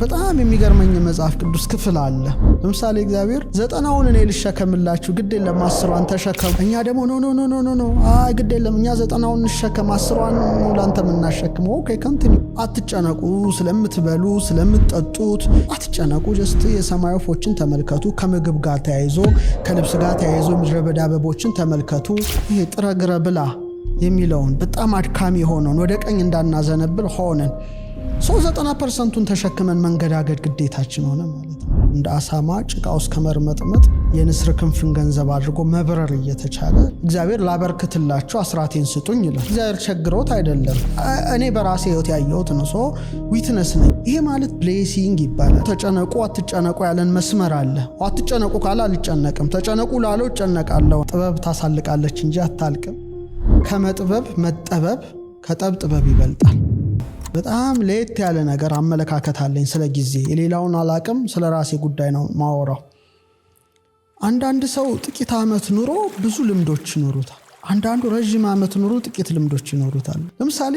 በጣም የሚገርመኝ የመጽሐፍ ቅዱስ ክፍል አለ። ለምሳሌ እግዚአብሔር 90ውን እኔ ልሸከምላችሁ፣ ግድ የለም 10ሯን ተሸከም። እኛ ደግሞ no, no, no, no, no፣ አይ ግድ የለም፣ እኛ 90ውን እንሸከም፣ 10ሯን ነው ለአንተ የምናሸክመው። Okay, continue። አትጨነቁ፣ ስለምትበሉ ስለምትጠጡት አትጨነቁ። Just የሰማይ ወፎችን ተመልከቱ። ከምግብ ጋር ተያይዞ፣ ከልብስ ጋር ተያይዞ ምድረ በዳ አበቦችን ተመልከቱ። ይሄ ጥረህ ግረህ ብላ የሚለውን በጣም አድካሚ የሆነውን ወደ ቀኝ እንዳናዘነብል ሆነን ሰው 90%ቱን ተሸክመን መንገዳገድ ግዴታችን ሆነ ማለት ነው። እንደ አሳማ ጭቃ ውስጥ ከመርመጥመጥ የንስር ክንፍን ገንዘብ አድርጎ መብረር እየተቻለ እግዚአብሔር ላበርክትላችሁ አስራቴን ስጡኝ ይላል። እግዚአብሔር ቸግሮት አይደለም። እኔ በራሴ ህይወት ያየሁት ነው። So witness ነኝ። ይሄ ማለት blessing ይባላል። ተጨነቁ አትጨነቁ ያለን መስመር አለ። አትጨነቁ ካለ አልጨነቅም፣ ተጨነቁ ላለው እጨነቃለሁ። ጥበብ ታሳልቃለች እንጂ አታልቅም። ከመጥበብ መጠበብ፣ ከጠብ ጥበብ ይበልጣል። በጣም ለየት ያለ ነገር አመለካከት አለኝ ስለ ጊዜ። የሌላውን አላቅም፣ ስለ ራሴ ጉዳይ ነው ማወራው። አንዳንድ ሰው ጥቂት ዓመት ኑሮ ብዙ ልምዶች ይኖሩታል። አንዳንዱ ረዥም ዓመት ኑሮ ጥቂት ልምዶች ይኖሩታል። ለምሳሌ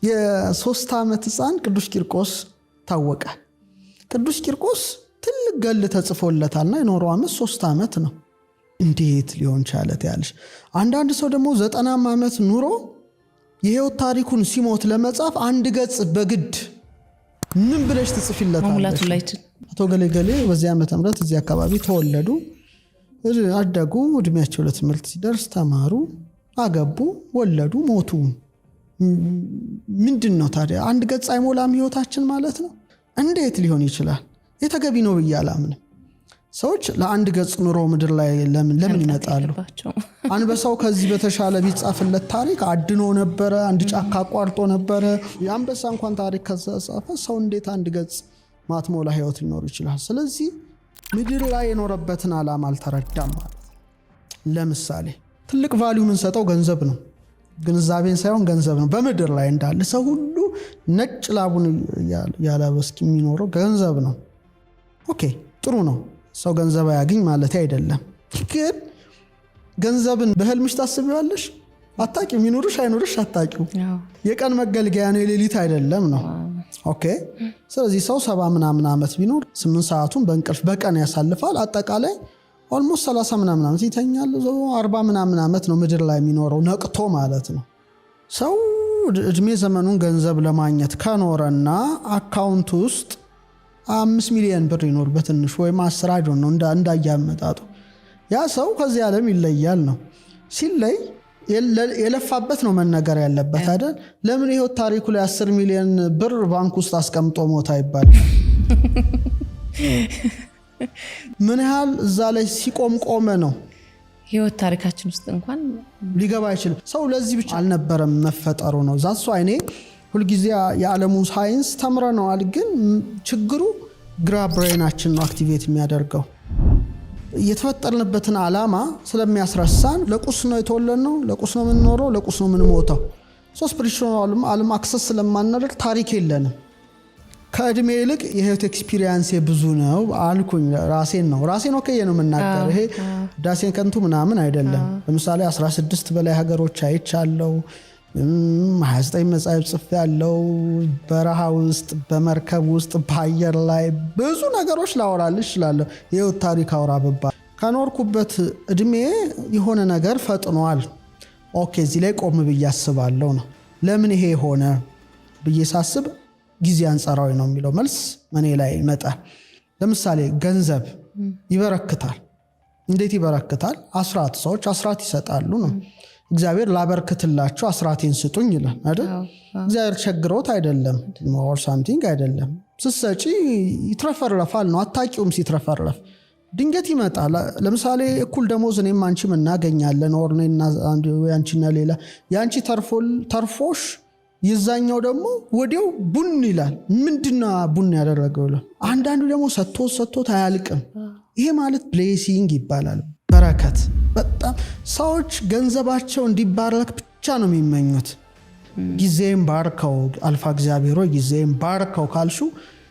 የ3 ዓመት ሕፃን ቅዱስ ቂርቆስ ታወቀ። ቅዱስ ቂርቆስ ትልቅ ገድል ተጽፎለታልና የኖረው ዓመት 3 ዓመት ነው። እንዴት ሊሆን ቻለ ትያለሽ። አንዳንድ ሰው ደግሞ 90 ዓመት ኑሮ የህይወት ታሪኩን ሲሞት ለመጻፍ አንድ ገጽ በግድ ምን ብለሽ ትጽፊለታለሽ? አቶ ገሌ ገሌ በዚህ ዓመተ ምህረት እዚህ አካባቢ ተወለዱ፣ አደጉ፣ እድሜያቸው ለትምህርት ሲደርስ ተማሩ፣ አገቡ፣ ወለዱ፣ ሞቱ። ምንድን ነው ታዲያ? አንድ ገጽ አይሞላም ህይወታችን ማለት ነው? እንዴት ሊሆን ይችላል? የተገቢ ነው ብዬ አላምንም። ሰዎች ለአንድ ገጽ ኑሮ ምድር ላይ ለምን ለምን ይመጣሉ? አንበሳው ከዚህ በተሻለ ቢጻፍለት ታሪክ አድኖ ነበረ፣ አንድ ጫካ አቋርጦ ነበረ። የአንበሳ እንኳን ታሪክ ከተጻፈ ሰው እንዴት አንድ ገጽ ማትሞላ ህይወት ሊኖር ይችላል? ስለዚህ ምድር ላይ የኖረበትን ዓላማ አልተረዳም ማለት ነው። ለምሳሌ ትልቅ value የምንሰጠው ገንዘብ ነው። ግንዛቤን ሳይሆን ገንዘብ ነው። በምድር ላይ እንዳለ ሰው ሁሉ ነጭ ላቡን ያላበስክ የሚኖረው ገንዘብ ነው። Okay፣ ጥሩ ነው። ሰው ገንዘብ አያግኝ ማለት አይደለም። ግን ገንዘብን በህልምሽ ታስቢዋለሽ? አታቂም። ይኑርሽ አይኑርሽ አታቂው። የቀን መገልገያ ነው፣ የሌሊት አይደለም ነው። Okay። ስለዚህ ሰው 70 ምናምን ዓመት ቢኖር 8 ሰዓቱን በእንቅልፍ በቀን ያሳልፋል። አጠቃላይ almost 30 ምናምን ዓመት ይተኛል። 40 ምናምን ዓመት ነው ምድር ላይ የሚኖረው ነቅቶ ማለት ነው። ሰው እድሜ ዘመኑን ገንዘብ ለማግኘት ከኖረና account ውስጥ 5 ሚሊዮን ብር ይኖር በትንሹ ወይም 10፣ I don't know እንዳያመጣጡ፣ ያ ሰው ከዚህ ዓለም ይለያል ነው። ሲለይ የለፋበት ነው መነገር ያለበት አይደል? ለምን የህይወት ታሪኩ ላይ 10 ሚሊዮን ብር ባንክ ውስጥ አስቀምጦ ሞተ አይባልም? ምን ያህል እዛ ላይ ሲቆም ቆመ ነው። ህይወት ታሪካችን ውስጥ እንኳን ሊገባ አይችልም። ሰው ለዚህ ብቻ አልነበረም መፈጠሩ ነው። That's why እኔ ሁልጊዜ የዓለሙ ሳይንስ ተምረነዋል፣ ግን ችግሩ ግራ brain ኣችን ነው activate የሚያደርገው። የተፈጠርንበትን ዓላማ ስለሚያስረሳን ለቁስ ነው የተወለድነው፣ ለቁስ ነው የምንኖረው፣ ለቁስ ነው የምንሞተው። So spiritual ዓለም access ስለማናደርግ ታሪክ የለንም። ከእድሜ ይልቅ የህይወት experience ብዙ ነው አልኩኝ። ራሴን ነው፣ ራሴን ወክዬ ነው የምናገር። ይሄ ውዳሴ ከንቱ ምናምን አይደለም። ለምሳሌ 16 በላይ ሀገሮች አይቻለው። 29 መጽሐፍ ጽፌያለሁ። በረሃ ውስጥ፣ በመርከብ ውስጥ፣ በአየር ላይ ብዙ ነገሮች ላወራልሽ እችላለሁ። የህይወት ታሪክ አውራ ብባል ከኖርኩበት እድሜ የሆነ ነገር ፈጥኗል። Okay፣ እዚህ ላይ ቆም ብዬ አስባለሁ ነው። ለምን ይሄ ሆነ ብዬ ሳስብ ጊዜ አንጻራዊ ነው የሚለው መልስ እኔ ላይ ይመጣል። ለምሳሌ ገንዘብ ይበረክታል። እንዴት ይበረክታል? አስራት፣ ሰዎች አስራት ይሰጣሉ ነው። እግዚአብሔር ላበርክትላችሁ አስራቴን ስጡኝ ይላል አይደል? እግዚአብሔር ቸግሮት አይደለም or something አይደለም። ስትሰጪ ይትረፈረፋል ነው። አታቂውም፣ ሲትረፈረፍ ድንገት ይመጣል። ለምሳሌ እኩል ደሞዝ እኔም አንቺም እናገኛለን፣ or አንቺና ሌላ፣ የአንቺ ተርፎሽ የዛኛው ደግሞ ወዲያው ቡን ይላል። ምንድነው ቡን ያደረገው ይላል። አንዳንዱ ደግሞ ሰጥቶት ሰጥቶት አያልቅም። ይሄ ማለት blessing ይባላል፣ በረከት። በጣም ሰዎች ገንዘባቸው እንዲባረክ ብቻ ነው የሚመኙት። ጊዜም ባርከው አልፋ፣ እግዚአብሔር ሆይ ጊዜም ባርከው ካልሽው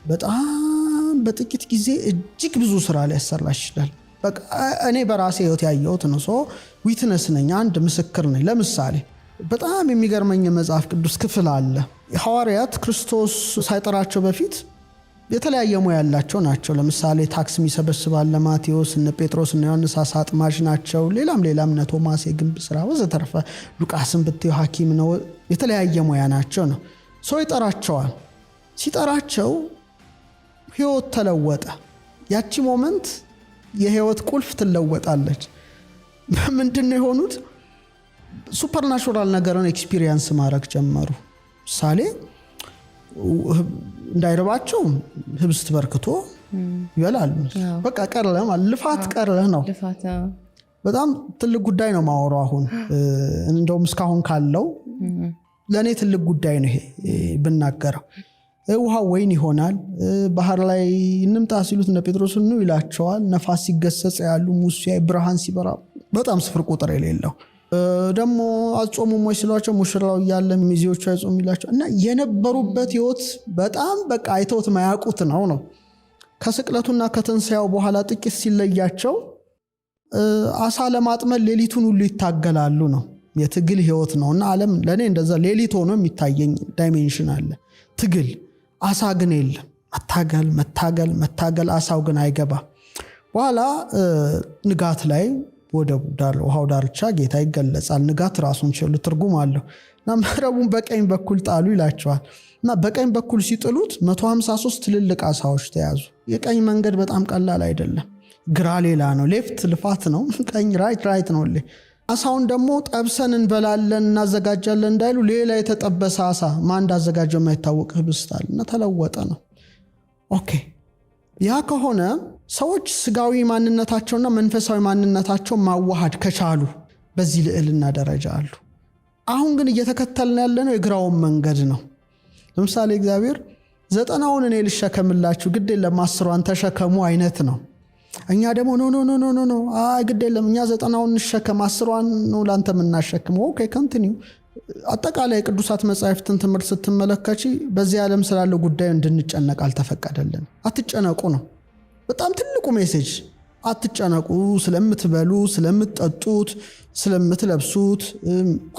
በጣም በጥቂት ጊዜ እጅግ ብዙ ስራ ሊያሰራሽ ይችላል። በቃ እኔ በራሴ ህይወት ያየሁት ነው። So witness ነኝ፣ አንድ ምስክር ነኝ። ለምሳሌ በጣም የሚገርመኝ የመጽሐፍ ቅዱስ ክፍል አለ። ሐዋርያት ክርስቶስ ሳይጠራቸው በፊት የተለያየ ሙያ ያላቸው ናቸው። ለምሳሌ tax የሚሰበስብ አለ ማቴዎስ፣ እነ ጴጥሮስ እነ ዮሐንስ አሳ አጥማጅ ናቸው። ሌላም ሌላም እነ ቶማስ የግንብ ስራ ወዘተረፈ። ሉቃስን ብትዩ ሐኪም ነው። የተለያየ ሙያ ናቸው ነው። ሰው ይጠራቸዋል። ሲጠራቸው ህይወት ተለወጠ። ያቺ moment የህይወት ቁልፍ ትለወጣለች። ምንድን ነው የሆኑት? Supernatural ነገርን experience ማድረግ ጀመሩ። ምሳሌ እንዳይርባቸው ህብስት በርክቶ ይበላሉ። በቃ ቀረ፣ ልፋት ቀረ ነው። በጣም ትልቅ ጉዳይ ነው ማወራው አሁን። እንደውም እስካሁን ካለው ለእኔ ትልቅ ጉዳይ ነው ይሄ ብናገረው። ውሃ ወይን ይሆናል። ባህር ላይ እንምጣ ሲሉት እነ ጴጥሮስ ኑ ይላቸዋል። ነፋስ ሲገሰጽ ያሉ ሙሴ ብርሃን ሲበራ በጣም ስፍር ቁጥር የሌለው። ደግሞ አትጾሙም ወይ ሲሏቸው ሙሽራው እያለ ሚዜዎቹ አይጾም ይላቸው እና የነበሩበት ህይወት በጣም በቃ አይተውት ማያውቁት ነው። ከስቅለቱና ከትንሣኤው በኋላ ጥቂት ሲለያቸው አሳ ለማጥመድ ሌሊቱን ሁሉ ይታገላሉ ነው። የትግል ህይወት ነው እና ዓለም ለእኔ እንደዛ ሌሊት ሆኖ የሚታየኝ dimension አለ። ትግል፣ አሳ ግን የለም። መታገል መታገል መታገል፣ አሳው ግን አይገባም። በኋላ ንጋት ላይ ወደ ውሃው ዳርቻ ጌታ ይገለጻል። ንጋት ራሱን ችሎ ትርጉም አለው እና መረቡን በቀኝ በኩል ጣሉ ይላቸዋል። እና በቀኝ በኩል ሲጥሉት 153 ትልልቅ አሳዎች ተያዙ። የቀኝ መንገድ በጣም ቀላል አይደለም። ግራ ሌላ ነው። Left ልፋት ነው። ቀኝ right right ነው። አሳውን ደግሞ ጠብሰን እንበላለን እናዘጋጃለን እንዳይሉ ሌላ የተጠበሰ አሳ ማን እንዳዘጋጀው የማይታወቅ ህብስት አለ እና ተለወጠ ነው። Okay፣ ያ ከሆነ ሰዎች ስጋዊ ማንነታቸውና መንፈሳዊ ማንነታቸው ማዋሃድ ከቻሉ በዚህ ልዕልና ደረጃ አሉ። አሁን ግን እየተከተልን ያለነው የግራውን መንገድ ነው። ለምሳሌ እግዚአብሔር 90ውን እኔ ልሸከምላችሁ ግድ የለም 10ሯን ተሸከሙ አይነት ነው። እኛ ደግሞ no no no no no፣ አይ ግድ የለም እኛ 90ውን እንሸከም፣ 10ሯን ነው ለአንተ የምናሸክመው። Okay, continue። አጠቃላይ የቅዱሳት መጻሕፍትን ትምህርት ስትመለከቺ በዚህ ዓለም ስላለው ጉዳይ እንድንጨነቅ አልተፈቀደልን። አትጨነቁ ነው በጣም ትልቁ message። አትጨነቁ ስለምትበሉ፣ ስለምትጠጡት፣ ስለምትለብሱት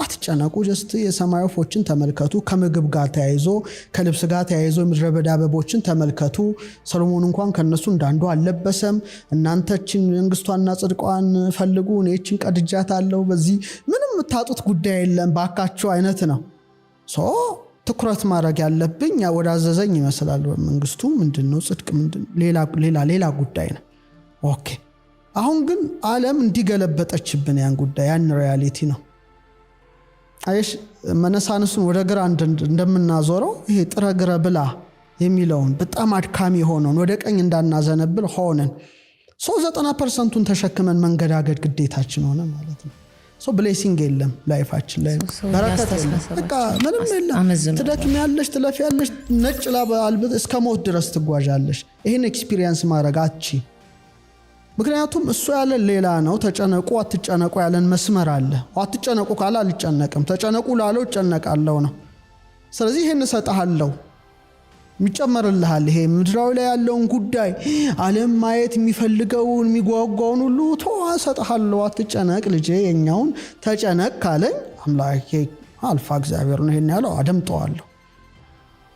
አትጨነቁ። Just የሰማይ ወፎችን ተመልከቱ። ከምግብ ጋር ተያይዞ ከልብስ ጋር ተያይዞ የምድረ በዳ አበቦችን ተመልከቱ። ሰሎሞን እንኳን ከነሱ እንዳንዱ አልለበሰም። እናንተ ይችን መንግስቷንና ጽድቋን ፈልጉ፣ እኔ ይችን ቀድጃታለሁ። በዚህ ምንም የምታጡት ጉዳይ የለም ባካችሁ አይነት ነው። So ትኩረት ማድረግ ያለብኝ ወዳዘዘኝ ይመስላል። መንግስቱ ምንድን ነው? ጽድቅ ምንድን? ሌላ ሌላ ጉዳይ ነው። Okay፣ አሁን ግን ዓለም እንዲገለበጠችብን ያን ጉዳይ ያን reality ነው። አየሽ፣ መነሳንሱን ወደ ግራ እንደምናዞረው ይሄ ጥረ ግረ ብላ የሚለውን በጣም አድካሚ የሆነውን ወደ ቀኝ እንዳናዘነብል ሆነን so 90% ኡን ተሸክመን መንገዳገድ ግዴታችን ሆነ ማለት ነው። So blessing የለም life ኣችን ላይ፣ በረከት የለም። በቃ ምንም የለም። ትደክሚያለሽ፣ ትለፊያለሽ፣ ነጭ ላብ እስከ ሞት ድረስ ትጓዣለሽ። ይህን experience ማድረግ አቺ ምክንያቱም እሱ ያለን ሌላ ነው። ተጨነቁ አትጨነቁ ያለን መስመር አለ። አትጨነቁ ካለ አልጨነቅም፣ ተጨነቁ ላለው እጨነቃለሁ ነው። ስለዚህ ይህን እሰጥሃለሁ፣ ይጨመርልሃል። ይሄ ምድራዊ ላይ ያለውን ጉዳይ ዓለም ማየት የሚፈልገውን የሚጓጓውን ሁሉ ቶ እሰጥሃለሁ፣ አትጨነቅ ልጄ፣ የኛውን ተጨነቅ ካለኝ አምላኬ አልፋ እግዚአብሔር ነው ይሄን ያለው፣ አደምጠዋለሁ።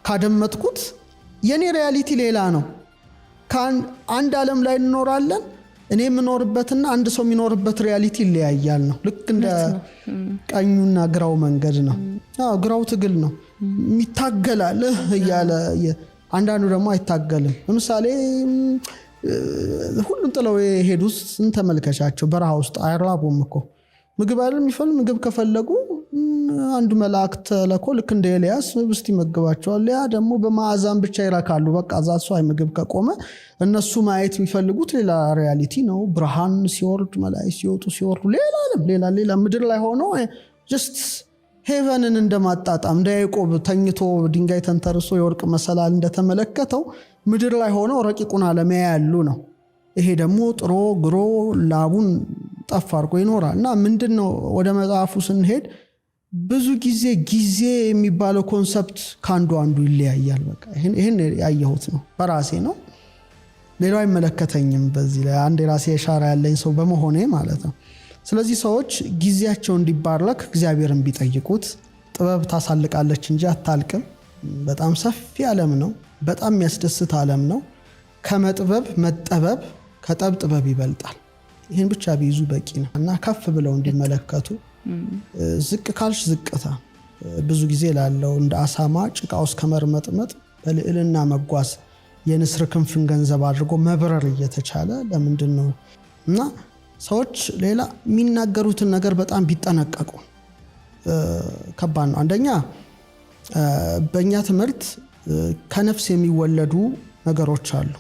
ካደመጥኩት የኔ reality ሌላ ነው። አንድ ዓለም ላይ እንኖራለን። እኔ የምኖርበትና አንድ ሰው የሚኖርበት reality ይለያያል ነው። ልክ እንደ ቀኙና ግራው መንገድ ነው። አዎ፣ ግራው ትግል ነው፣ ይታገላል እያለ፣ አንዳንዱ ደግሞ አይታገልም። ለምሳሌ ሁሉም ጥለው የሄዱት ስንተመልከቻቸው በረሃ ውስጥ አይራቡም እኮ። ምግብ አይደል የሚፈልግ? ምግብ ከፈለጉ አንዱ መልአክ ተልኮ ልክ እንደ ኤልያስ ህብስት ይመግባቸዋል። ያ ደግሞ በመዓዛም ብቻ ይረካሉ። በቃ እዛ እሱ ምግብ ከቆመ እነሱ ማየት የሚፈልጉት ሌላ reality ነው። ብርሃን ሲወርድ፣ መላእክት ሲወጡ ሲወርዱ፣ ሌላ ዓለም፣ ሌላ ሌላ ምድር ላይ ሆኖ just heaven ን እንደማጣጣም፣ እንደ ያዕቆብ ተኝቶ ድንጋይ ተንተርሶ የወርቅ መሰላል እንደተመለከተው ምድር ላይ ሆነው ረቂቁን ዓለም ያያሉ ነው። ይሄ ደግሞ ጥሮ ግሮ ላቡን ጠፍ አድርጎ ይኖራል። እና ምንድን ነው፣ ወደ መጽሐፉ ስንሄድ ብዙ ጊዜ ጊዜ የሚባለው concept ከአንዱ አንዱ ይለያያል። በቃ ይህን ያየሁት ነው በራሴ ነው። ሌላው አይመለከተኝም። በዚህ ላይ አንድ የራሴ የሻራ ያለኝ ሰው በመሆኔ ማለት ነው። ስለዚህ ሰዎች ጊዜያቸው እንዲባረክ እግዚአብሔርን ቢጠይቁት፣ ጥበብ ታሳልቃለች እንጂ አታልቅም። በጣም ሰፊ ዓለም ነው። በጣም የሚያስደስት ዓለም ነው። ከመጥበብ መጠበብ፣ ከጠብ ጥበብ ይበልጣል። ይህን ብቻ ቢይዙ በቂ ነው እና ከፍ ብለው እንዲመለከቱ። ዝቅ ካልሽ ዝቅታ ብዙ ጊዜ ላለው እንደ አሳማ ጭቃ ውስጥ ከመርመጥመጥ በልዕልና መጓዝ፣ የንስር ክንፍን ገንዘብ አድርጎ መብረር እየተቻለ ለምንድን ነው? እና ሰዎች ሌላ የሚናገሩትን ነገር በጣም ቢጠነቀቁ ከባድ ነው። አንደኛ በእኛ ትምህርት ከነፍስ የሚወለዱ ነገሮች አሉ።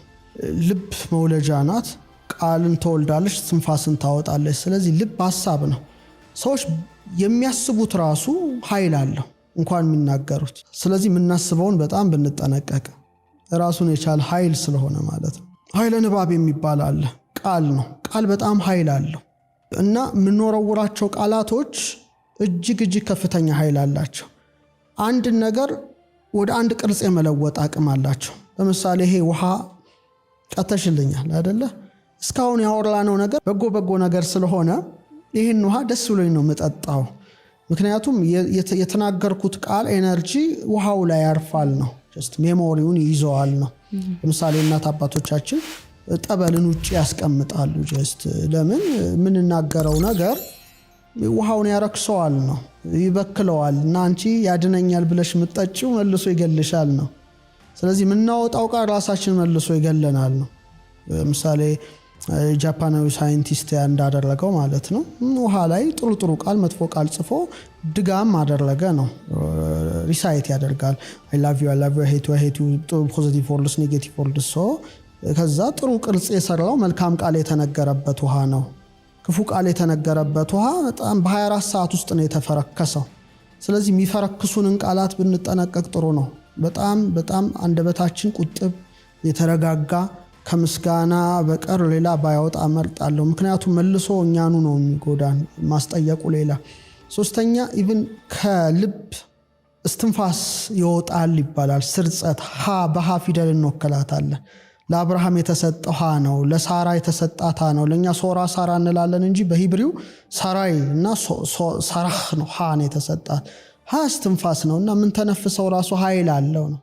ልብ መውለጃ ናት። ቃልን ትወልዳለች፣ ትንፋስን ታወጣለች። ስለዚህ ልብ ሀሳብ ነው። ሰዎች የሚያስቡት ራሱ ኃይል አለው እንኳን የሚናገሩት። ስለዚህ የምናስበውን በጣም ብንጠነቀቅ፣ ራሱን የቻለ ኃይል ስለሆነ ማለት ነው። ኃይለ ንባብ የሚባል አለ። ቃል ነው። ቃል በጣም ኃይል አለው እና የምንወረውራቸው ቃላቶች እጅግ እጅግ ከፍተኛ ኃይል አላቸው። አንድን ነገር ወደ አንድ ቅርጽ የመለወጥ አቅም አላቸው። ለምሳሌ ይሄ ውሃ ቀተሽልኛል አይደለ? እስካሁን ያወራነው ነገር በጎ በጎ ነገር ስለሆነ ይህን ውሃ ደስ ብሎኝ ነው የምጠጣው። ምክንያቱም የተናገርኩት ቃል energy ውሃው ላይ ያርፋል ነው፣ just memory ውን ይይዘዋል ነው። ለምሳሌ እናት አባቶቻችን ጠበልን ውጭ ያስቀምጣሉ። Just ለምን? የምንናገረው ነገር ውሃውን ያረክሰዋል ነው፣ ይበክለዋል። እና አንቺ ያድነኛል ብለሽ የምትጠጪው መልሶ ይገልሻል ነው። ስለዚህ የምናወጣው ቃል ራሳችን መልሶ ይገለናል ነው። ለምሳሌ ጃፓናዊ ሳይንቲስት እንዳደረገው ማለት ነው። ውሃ ላይ ጥሩ ጥሩ ቃል፣ መጥፎ ቃል ጽፎ ድጋም አደረገ ነው። Recite ያደርጋል። "I love you, I love you, I hate you, I hate you"፣ positive words, negative words። So ከዛ ጥሩ ቅርጽ የሰራው መልካም ቃል የተነገረበት ውሃ ነው። ክፉ ቃል የተነገረበት ውሃ በጣም በ24 ሰዓት ውስጥ ነው የተፈረከሰው። ስለዚህ የሚፈረክሱንን ቃላት ብንጠነቀቅ ጥሩ ነው። በጣም በጣም አንደበታችን ቁጥብ፣ የተረጋጋ፣ ከምስጋና በቀር ሌላ ባያወጣ እመርጣለሁ። ምክንያቱም መልሶ እኛኑ ነው የሚጎዳን ማስጠየቁ ሌላ። ሶስተኛ even ከልብ እስትንፋስ ይወጣል ይባላል። ስርጸት ሀ በሀ ፊደል እንወክላታለን። ለአብርሃም የተሰጠው ሀ ነው። ለሳራ የተሰጣት ሀ ነው። ለእኛ ሶራ ሳራ እንላለን እንጂ በ Hebrew ሳራይ እና ሳራህ ነው። ሀ ነው የተሰጣት። ሀ እስትንፋስ ነው እና የምንተነፍሰው ራሱ ኃይል አለው ነው።